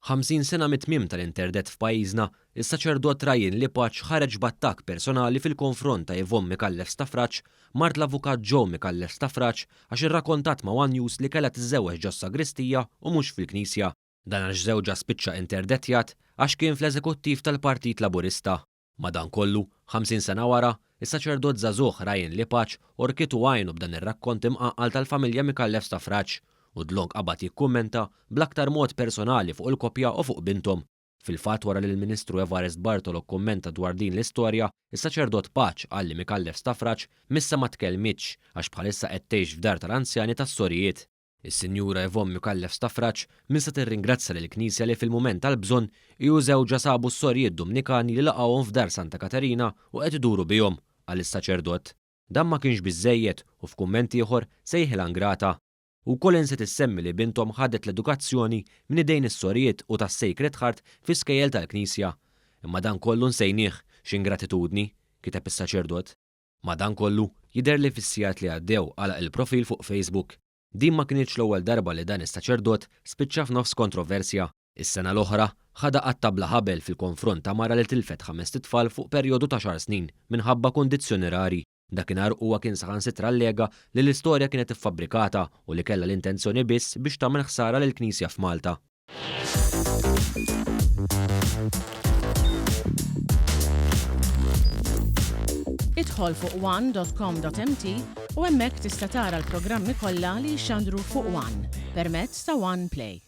50 sena mit-tmiem tal-interdett f'pajjiżna, is-saċerdot Ryan Lipac ħareġ b'attakk personali fil-konfront ta' Yvonne Micallef Stafrace, mart l-Avukat Joe Micallef Stafrace għax irrakontat ma' one News li kellha tiżżewweġ ġos-sagristija u mhux fil-knisja. Dan għax żewġha spiċċa interdettjat għax kien fl-eżekuttiv tal-Partit Laburista. Madankollu, 50 sena wara, is-saċerdot żagħżugħ Ryan Lipac għorkitu għajnu b'dan ir-rakkont imqanqal tal-familja Micallef Stafrace u dlonk qabad jikkummenta bl-aktar mod personali fuq il-koppja u fuq binthom. Fil-fatt wara li l-Ministru Evarist Bartolo kkummenta dwar din l-istorja, is-saċerdot Pace qal li Micallef Stafrace missha ma tkellmitx għax bħalissa qed tgħix f'dar tal-anzjani tas-sorijiet. Is-Sinjura Yvonne Micallef Stafrace missha tirringrazzja lill-Knisja li fil-mument tal-bżonn hi u żewġha sabu s-sorijiet Dumnikani li laqgħuhom f'Dar Santa Katerina u qed iduru bihom, qal is-saċerdot. Dan ma kienx biżżejjed u f'kumment ieħor sejħilha ngrata. U wkoll insiet issemmi li binthom ħadet l-edukazzjoni minn idejn is-sorijiet u tas-Sacred Heart fi skejjel tal-Knisja. Imma dan kollu nsejnih, x'ingratitudni, kiteb is-saċerdot. Madankollu, jidher li fis-sigħat li għaddew għalaq il-profil fuq Facebook. Din ma kinitx l-ewwel darba li dan is-saċerdot spiċċa f'nofs kontroversja. Is-sena l-oħra, ħadha qatta' bla ħabel fil-konfront ta' mara li tilfet ħamest itfal fuq perjodu t'għaxar snin minħabba kundizzjoni rari. Dakinhar huwa kien saħansitra allega li l-istorja kienet iffabbrikata u li kellha l-intenzjoni biss biex tagħmel ħsara lill-Knisja f'Malta. Idħol fuq one.com.mt u hemmhekk tista' tara l-programmi kollha li jixxandru fuq One permezz ta' One Play.